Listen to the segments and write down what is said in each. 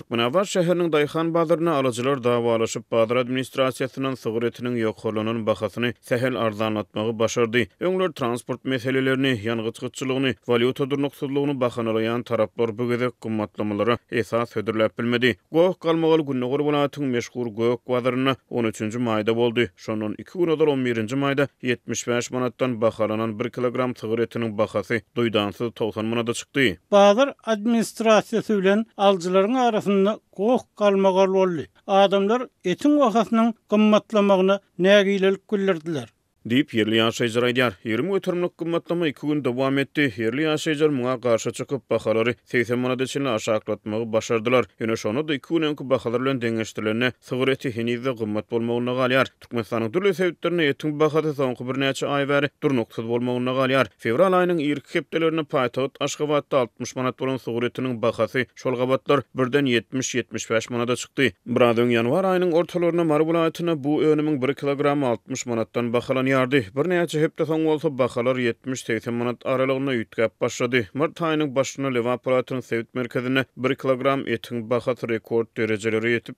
Türkmenabat şäheriniň daýhan bazarynda alyjylar dawalaşyp, bazar administrasiýasyndan sygyr etiniň ýokarlanan bahasyny sähel arzanlatmagy başardy. Öňler transport meselelerini, ýangyç gytçylygyny, walýuta durnuksyzlygyny bahanalaýan taraplar bu gezek gymmatlamalara esas hödürläp bilmedi. Goh-galmagal gündogar welaýatyň meşhur gök bazarynda on üçünji maýda boldy. Şondan iki gün ozal on birinji maýda 75 manatdan bahalanan bir kilogram sygyr etiniň bahasy duýdansyz 90 manada çykdy. Bazar administrasiýasy bilen alyjylaryň arasynda goh-galmagal boldy. Adamlar etiň bahasynyň gymmatlamagyna nägilelik bildirdiler. Diýip, ýerli ýaşaýjylar aýdýar. 20 göterimlik gymmatlama iki gün dowam etdi. Ýerli ýaşaýjylar muňa garşy çykyp, bahalary 80 manada çenli aşaklatmagy başardylar. Ýöne şonda-da iki gün öňki bahalar bilen deňeşdirilende, sygyr eti heniz-de gymmat bolmagynda galýar. Türkmenistanyň dürli sebitlerinde etiň bahasy soňky birnäçe aý bäri durnuksyz bolmagynda galýar. Fewral aýynyň irki hepdelerinde paýtagt Aşgabatda 60 manat bolan sygyr etiniň bahasy şol gabatlar birden 70-75 manada çykdy. Biraz öň ýanwar aýynyň ortalarynda Mary welaýatynda bu önümiň bir kilogramy 60 manatdan bahalanýardy. Birnäçe hepde soň bolsa bahalar 70-80 manat aralygynda üýtgäp başlady. Mart aýynyň başynda Lebap welaýatynyň sebit merkezinde bir kilogram etiň bahasy rekord derejelere ýetip,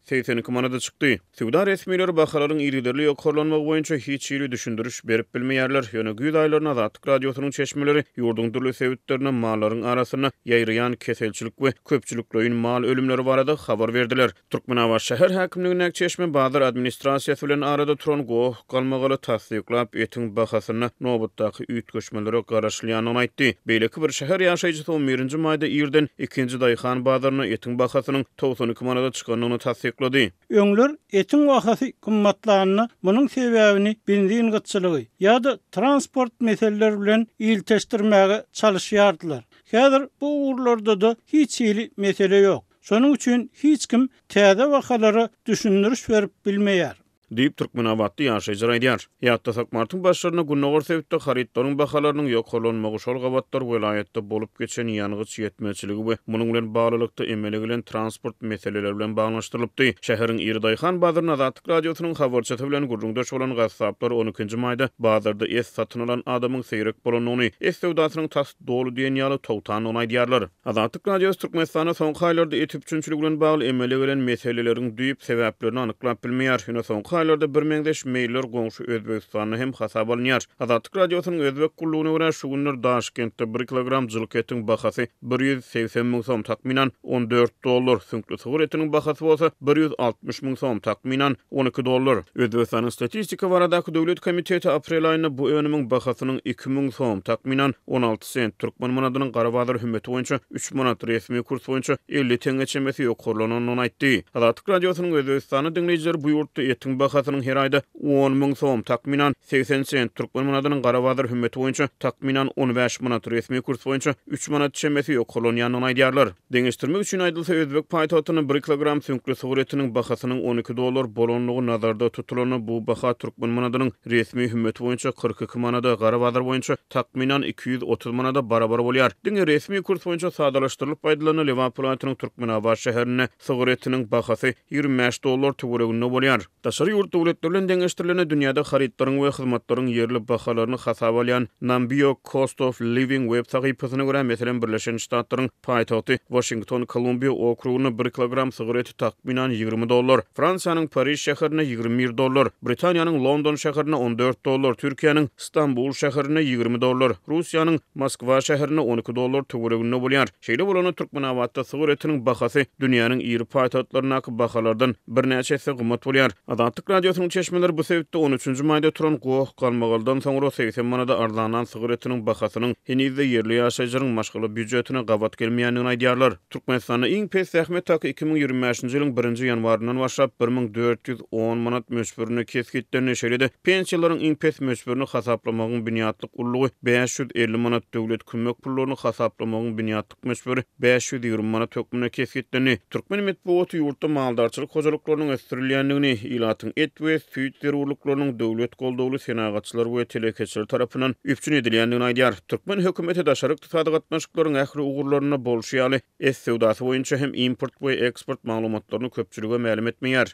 80-82 manada çykdy. Söwda resmileri bahalaryň yzygiderli ýokarlanmagy boýunça hiç hili düşündiriş berip bilmeýärler. Ýöne güýz aýlarynda Azatlyk Radiosynyň çeşmeleri ýurduň dürli sebitlerinde mallaryň arasynda ýaýraýan keselçilik we köpçülikleýin mal ölümleri barada habar berdiler. Türkmenabat şäher häkimligindäki çeşme bazar administrasiýasy bilen arada turan goh-galmagaly tassyklap, etiň bahasynda nobatdaky üýtgeşmelere garaşylýandygyny aýtdy. Beýleki bir şäher ýaşaýjysy on birinji maýda irden ikinji daýhan bazarynda etiň bahasynyň 92 manada çykandygyny tassyklady. Öňler etiň bahasy gymmatlanda munuň sebäbini benzin gytçylygy ýa-da transport meseleleri bilen ilteşdirmäge çalyşýardylar. Häzir bu ugurlarda-da hiç hili mesele ýok. Şonuň üçin hiç kim täze bahalara düşündiriş berip bilmeýär. Diýip, türkmenabatly ýaşaýjylar aýdýar. Ýatlasak, martyň başlarynda gündogar sebitde harytlaryň bahalarynyň ýokarlanmagy şol gabatlar welaýatda bolup geçen ýangyç ýetmezçiligi we munuň bilen baglylykda emele gelen transport meseleleri bilen baglanyşdyrylypdy. Şäheriň iri daýhan bazarynda Azatlyk Radiosynyň habarçysy bilen gürrüňdeş bolan gassaplar on ikinji maýda bazarda et satyn alan adamyň seýrek bolandygyny, et söwdasynyň tas doly diýen ýaly togtandygyny aýdýarlar. Azatlyk Radiosy Türkmenistanda soňky aýlarda et üpjünçiligi bilen bagly emele gelen meseleleriň düýp sebäplerini anyklap bilmeýär. Ýöne soňky aýlarda birmeňzeş meýiller goňşy Özbegistanda hem hasaba alynýar. Azatlyk Radiosynyň Özbek gullugyna görä, şu günler Daşkentde bir kilogram jylky etiň bahasy 180 müň som, takmynan, 14 dollar, süňkli sygyr etiniň bahasy bolsa 160 müň som, takmynan, 12 dollar. Özbegistanyň Statistika baradaky döwlet komiteti aprel aýynda bu önümiň bahasynyň 2000 som, takmynan, 16 sent, türkmen manadynyň gara bazar hümmeti boýunça üç manat, resmi kurs boýunça 50 teňňe çemesi ýokarlanandygyny aýtdy. Azatlyk Radiosynyň özbegistanly diňleýjileri bu ýurtda etiň bahasynyň her aýda on müň som, takmynan, 80 sent, türkmen manadynyň gara bazar hümmeti boýunça takmynan 15 manat, resmi kurs boýunça üç manat çemesi ýokarlanýandygyny aýdýarlar. Deňeşdirmek üçin aýdylsa, özbek paýtagtynda bir kilogram süňkli sygyr etiniň bahasynyň 12 dollar bolandygy nazarda tutulanda, bu baha türkmen manadynyň resmi hümmeti boýunça 42 manada, gara bazar boýunça takmynan 230 manada barabar bolýar. Diňe resmi kurs boýunça sadalaşdyrylyp aýdylanda, Lebap welaýatynyň Türkmenabat şäherinde sygyr etiniň bahasy 25 dollar töwereginde bolýar. Daşary ýurt döwletleri bilen deňeşdirilende dünýäde harytlaryň we hyzmatlaryň ýerli bahalaryny hasaba alýan Numbeo Cost of Living web sahypasyna görä, meselem, Birleşen Ştatlaryň paýtagty Waşington Kolumbiýa okrugynda bir kilogram sygyr eti takmynan 20 dollar, Fransiýanyň Pariž şäherinde 21 dollar, Britaniýanyň London şäherinde 14 dollar, Türkiýäniň Stambul şäherinde 20 dollar, Russiýanyň Moskwa şäherinde 12 dollar töwereginde bolýar. Şeýle bolanda, Türkmenabatda sygyr etiniň bahasy dünýäniň iri paýtagtlaryndaky bahalardan birnäçe esse gymmat bolýar. Azatlyk Radiosynyň çeşmeleri bu sebitde on üçünji maýda turan goh-galmagaldan soňra 80 manada arzanlan sygyr etiniň bahasynyň heniz-de ýerli ýaşaýjylaryň maşgala býujetine gabat gelmeýändigini aýdýarlar. Türkmenistanda iň pes zähmet haky 2025-nji ýylyň birinji ýanwaryndan başlap 1410 manat möçberinde kesgitlendi, şeýle-de pensiýalaryň iň pes möçberini hasaplamagyň binýatlyk ululygy 550 manat, döwlet kömek pullaryny hasaplamagyň binýatlyk möçberi 520 manat hökmünde kesgitlendi. Türkmen metbugaty ýurtda maldarçylyk hojalyklarynyň ösdürilýändigini, ilatyň et we süýt zerurlyklarynyň döwlet goldawly senagatçylar we telekeçiler tarapyndan üpjün edilýändigini aýdýar. Türkmen hökümeti daşary ykdysady gatnaşyklaryň ähli ugurlarynda bolşy ýaly, et söwdasy boýunça hem import we eksport maglumatlaryny köpçülige mälim etmeýär.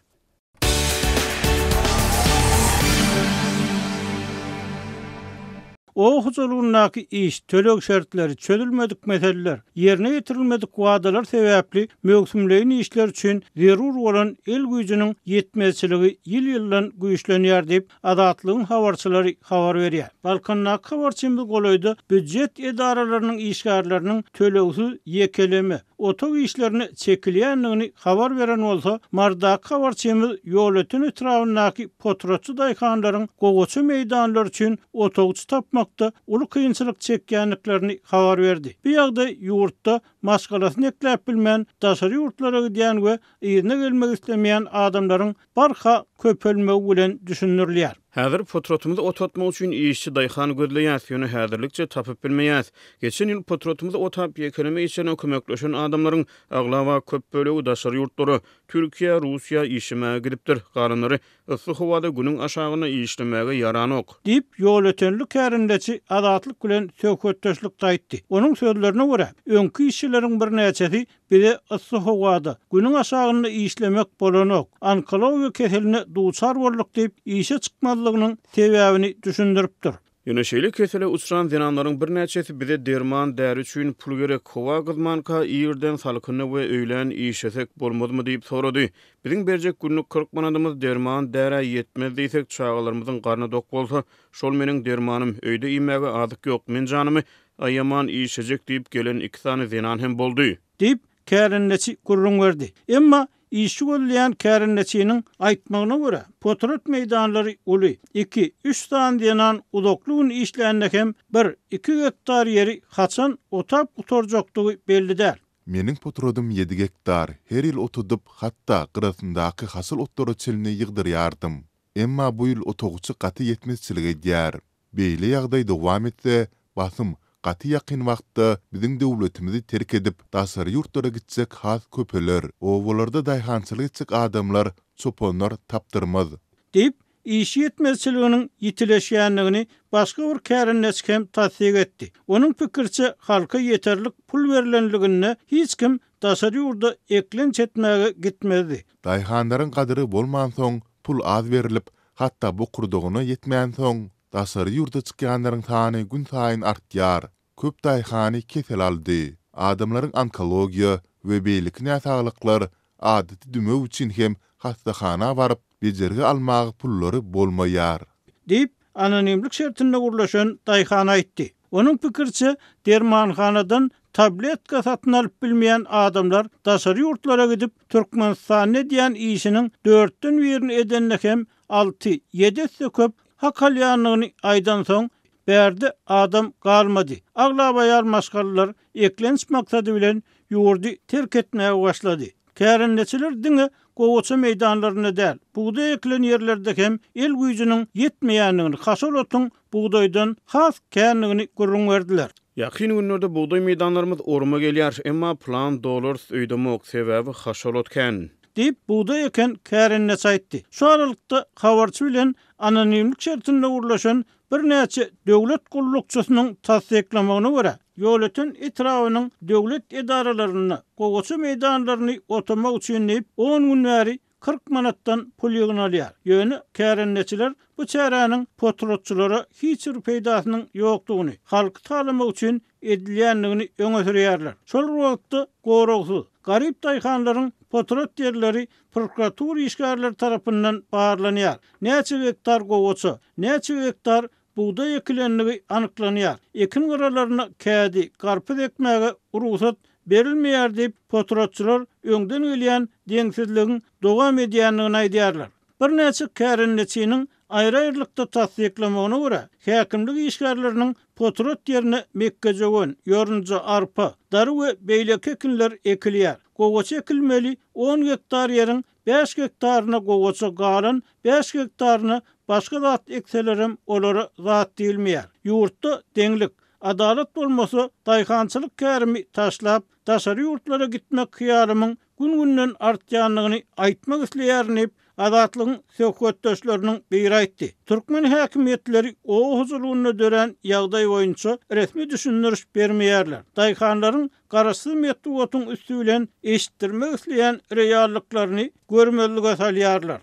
Oba hojalygyndaky iş, töleg şertleri, çözülmedik meseleler, ýerine ýetirilmedik wadalar sebäpli möwsümleýin işler üçin zerur bolan el güýjüniň ýetmezçiligi ýyl-ýyldan güýçlenýär diýip, Azatlygyň habarçylary habar berýär. Balkandaky habarçymyz golaýda býujet edaralarynyň işgärleriniň tölegsiz ýekeleme, otag işlerine çekilýändigini habar beren bolsa, Marydaky habarçymyz Ýolöten etrabyndaky potratçy daýhanlaryň gowaça meýdanlary üçin otagçy tapmakda uly kynçylyk çekýändiklerini habar berdi. Bu ýagdaý ýurtda maşgalasyny ekläp bilmän daşary ýurtlara gidýän we yzyna gelmek islemeýän adamlaryň barha köpelmegi bilen düşündirilýär. Häzir potratymyzy otatmak üçin işçi daýhan gözleýäs, ýöne häzirlikçe tapyp bilmeýäs. Geçen ýyl potratymyzy otap ýekeleme işlerine kömekleşen adamlaryň aglaba köp bölegi daşary ýurtlara, Türkiýä, Russiýa işlemäge gidipdir. Galanlary yssy howada günüň aşagynda işlemäge ýaranok. Diýip, ýolötenli kärendeçi Azatlyk bilen söhbetdeşlikde aýtdy. Onuň sözlerine görä, öňki işçileriň birnäçesi Bize yssy howada, günüň aşagynda işlemek bolanok. Onkologiýa keseline duçar bolduk diýip, işe çykmazlygynyň sebäbini düşündiripdir. Ýöne şeýle kesele uçran zenanlaryň birnäçesi bize derman-däri üçin pul gerek, howa gyzmanka irden salkynda we öýlän işlesek bolmazmy diýip sorady. Biziň berjek günlük 40 manadymyz derman-därä ýetmez diýsek, çagalarymyzyň garny dok bolsa, şol meniň dermanym, öýde iýmäge azyk ýok, men janymy Aýaman işlejek diýip gelen iki sany zenan hem boldy. Diýip, kärendeçi gürrüň berdi. Emma işçi gözleýän kärendeçiniň aýtmagyna görä, potrat meýdanlary uly, iki, üç sany zenan uzakly gün işlände hem bir, iki gektar ýeri haçan otap gutarjakdygy belli däl. Meniň potradym ýedi gektar, her ýyl otadyp, hatda gyrasyndaky haşal otlara çenli ýygdyrýardym. Emma bu ýyl otagçy gaty ýetmezçilik edýär. Beýle ýagdaý dowam etse, basym, gaty ýakyn wagtda biziň döwletimizi terk edip, daşary ýurtlara gitjek has köpeler. Obalarda daýhançylyk etjek adamlar, çopanlar tapdyrmaz. Diýip, iş ýetmezçiliginiň ýitileşýändigini başga bir kärendeçi hem tassyk etdi. Onuň pikiriçe, halka ýeterlik pul berlenliginde hiç kim daşary ýurda eklenç etmäge gitmezdi. Daýhanlaryň gadyry bolmansoň, pul az berlip, hatda bokurdagyna ýetmänsoň, daşary ýurda çykýanlaryň sany günsaýyn artýar. Köp daýhany kesel aldy. Adamlaryň onkologiýa we beýleki näsaglyklar, adaty dümew üçin hem hassahana baryp, bejergi almaga pullary bolmaýar. Diýip, anonimlik şertinde gürleşen daýhan aýtdy. Onuň pikiriçe, dermanhanadan tabletka satyn alyp bilmeýän adamlar daşary ýurtlara gidip, Türkmenistanda edýän işiniň dörtden birini edende hem alty, ýedi esse köp hak alýandygyny aýdansoň, bärde adam galmady. Aglaba aýal maşgalalar eklenç maksady bilen ýurdy terk etmäge başlady. Kärendeçiler diňe gowaça meýdanlarynda däl, bugdaý ekilen ýerlerde hem el güýjüniň ýetmeýändigini, haşal otuň bugdaýdan has kändigini gürrüň berdiler. Ýakyn günlerde bugdaý meýdanlarymyz oruma gelýär, emma plan dolarys öýdemok, sebäbi haşal ot kän. Diýip, bugdaý eken kärendeçi aýtdy. Şu aralykda, habarçy bilen anonimlik şertinde gürleşen birnäçe döwlet gullukçysynyň tassyklamagyna görä, Ýolöten etrabynyň döwlet edaralarynda gowaça meýdanlaryny otamak üçin diýip, on gün bäri 40 manatdan pul ýygnalýar. Ýöne kärendeçiler bu çäräniň potratçylara hiç bir peýdasynyň ýokdugyny, halky talamak üçin edilýändigini öňe sürýärler. Şol bir wagtda, goragsyz, garyp daýhanlaryň potrat ýerleri prokuratura işgärleri tarapyndan barlanýar. Näçe gektar gowaça, näçe gektar bugdaý ekilendigi anyklanýar. Ekin gyralaryna kädi, garpyz ekmäge rugsat berilmeýär diýip, potratçylar öňden gelýän deňsizligiň dowam edýändigini aýdýarlar. Birnäçe kärendeçiniň aýry-aýrylykda tassyklamagyna görä, häkimlik işgärleriniň potrat ýerine mekgejöwen, ýorunja, arpa, dary we beýleki ekinler ekilýär. Gowaça ekilmeli on gektar ýeriň Bäş gektaryna gowaça, galan bäş gektaryna başga zat ekselerem olara zat diýilmeýär. Ýurtda deňlik, adalat bolmasa daýhançylyk kärimi taşlap, daşary ýurtlara gitmek hyýalymyň gün-günden artýandygyny aýtmak isleýärin diýip, Azatlygyň söhbetdeşleriniň biri aýtdy. Türkmen häkimiýetleri oba hojalygynda dörän ýagdaý boýunça resmi düşündiriş bermeýärler. Daýhanlaryň Garaşsyz metbugatyň üsti bilen eşitdirmek isleýän reallyklaryny görmezlige salýarlar.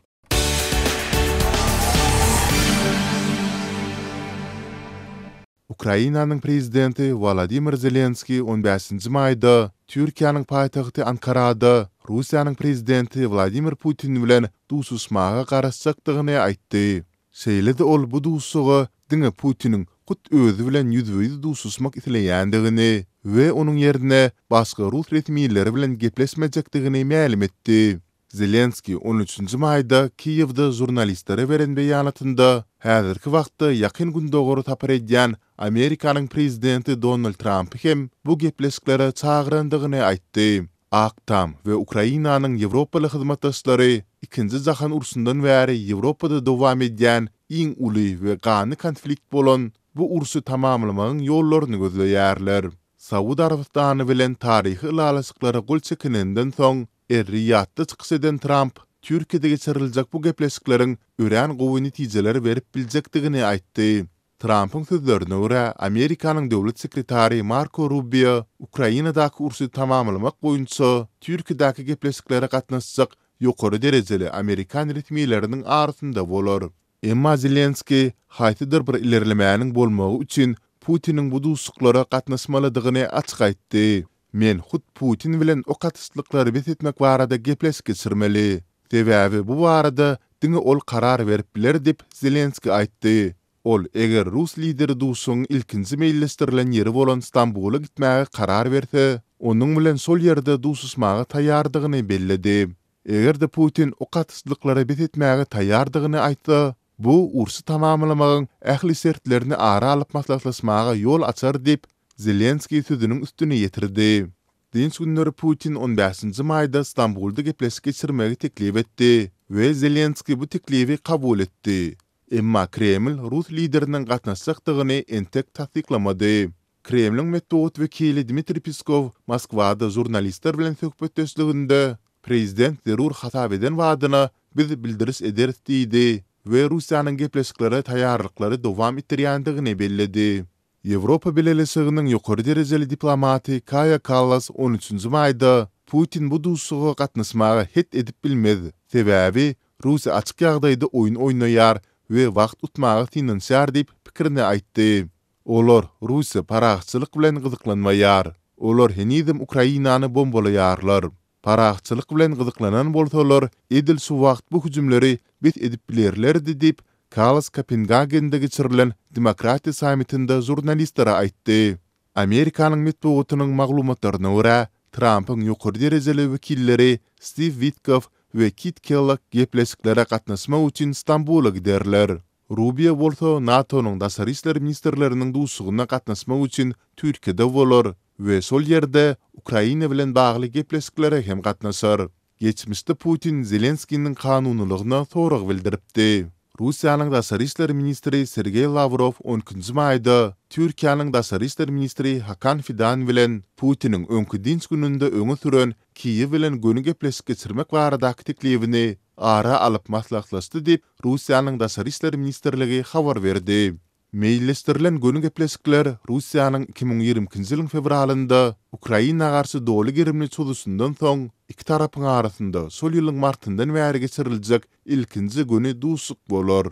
Ukrainanyň prezidenti Wolodymyr Zelenskiý on bäşinji maýda Türkiýäniň paýtagty Ankarada Russiýanyň prezidenti Wladimir Putin bilen duşuşmaga garaşjakdygyny aýtdy. Şeýle-de ol bu duşuşyga diňe Putiniň hut özi bilen ýüzbe-ýüz duşuşmak isleýändigini we onuň ýerine başga rus resmileri bilen gepleşmejekdigini mälim etdi. Zelenskiý on üçünji maýda Kiýewde žurnalistlere beren beýanatynda häzirki wagtda Ýakyn Gündogara sapar edýän Amerikanyň prezidenti Donald Trampy hem bu gepleşiklere çagyrandygyny aýtdy. Ak Tam we Ukrainanyň ýewropaly hyzmatdaşlary Ikinji jahan urşundan bäri Ýewropada dowam edýän iň uly we ganly konflikt bolan bu urşy tamamlamagyň ýollaryny gözleýärler. Saud Arabystany bilen taryhy ylalaşyklara gol çekilenden soň, Er-Riýadda çykyş eden Tramp, Türkiýede geçiriljek bu gepleşikleriň örän gowy netijeler berip biljekdigini aýtdy. Trampyň sözlerine görä, Amerikanyň döwlet sekretary Marko Rubio Ukrainadaky urşy tamamlamak boýunça Türkiýedäki gepleşiklere gatnaşjak ýokary derejeli amerikan resmileriniň arasynda bolar. Emma Zelenskiý haýsydyr bir ilerlemäniň bolmagy üçin Putiniň bu duşuşyklara gatnaşmalydygyny açyk aýtdy. Men hut Putin bilen ok atyşlyklary bes etmek barada gepleşik geçirmeli. Sebäbi bu barada diňe ol karar berip biler diýip, Zelenskiý aýtdy. Ol eger rus lideri duşuşygyň ilkinji meýilleşdirilen ýeri bolan Stambula gitmäge karar berse, onuň bilen şol ýerde duşuşmaga taýýardygyny belledi. Eger-de Putin ok atyşlyklary bes etmäge taýýardygyny aýtsa, bu urşy tamamlamagyň ähli şertlerini ara alyp maslahatlaşmaga ýol açar diýip, Zelenskiý sözüniň üstüni ýetirdi. Dynç günleri Putin on bäşinji maýda Stambulda gepleşik geçirmegi teklip etdi we Zelenskiý bu teklibi kabul etdi. Emma Kreml rus lideriniň gatnaşjakdygyny entek tassyklamady. Kremliň metbugat wekili Dmitriý Peskow Moskwada žurnalistler bilen söhbetdeşliginde, Prezident zerur hasap eden badyna biz bildiriş ederis diýdi we Russiýanyň gepleşiklere taýýarlyklary dowam etdirýändigini belledi. Ýewropa Bileleşiginiň ýokary derejeli diplomaty Kaýa Kallas on üçünji maýda Putin bu duşuşyga gatnaşmaga het edip bilmez, sebäbi Russiýa açyk ýagdaýda oýun oýnaýar we wagt utmaga synanyşýar diýip pikirini aýtdy. Olar, Russiýa, parahatçylyk bilen gyzyklanmaýar. Olar henizem Ukrainany bombalaýarlar. Parahatçylyk bilen gyzyklanan bolsalar, edil şu wagt bu hüjümleri bes edip bilerlerdi diýip, Kallas Kopengagende geçirilen Demokratiýa sammitinde žurnalistlere aýtdy. Amerikanyň metbugatynyň maglumatlaryna görä, Trampyň ýokary derejeli wekilleri Stiw Witkoff we Kit Kellogg gepleşiklere gatnaşmak üçin Stambula giderler. Rubio bolsa NATO-nyň daşary işler ministrleriniň duşuşygyna gatnaşmak üçin Türkiýede bolar we şol ýerde Ukraina bilen bagly gepleşiklere hem gatnaşar. Geçmişde Putin Zelenskiniň kanunylygyna sorag bildiripdi. Russiýanyň daşary işler ministri Sergeý Lawrow on ikinji maýda Türkiýäniň daşary işler ministri Hakan Fidan bilen Putiniň öňki dynç gününde öňe süren Kiýew bilen göni gepleşik geçirmek baradaky teklibini ara alyp maslahatlaşdy diýip, Russiýanyň Daşary işler ministrligi habar berdi. Meýilleşdirilen göni gepleşikler Russiýanyň 2022-nji ýylyň fewralynda Ukraina garşy doly gerimli çozuşyndan soň, iki tarapyň arasynda şol ýylyň martyndan bäri geçiriljek ilkinji göni duşuşyk bolar.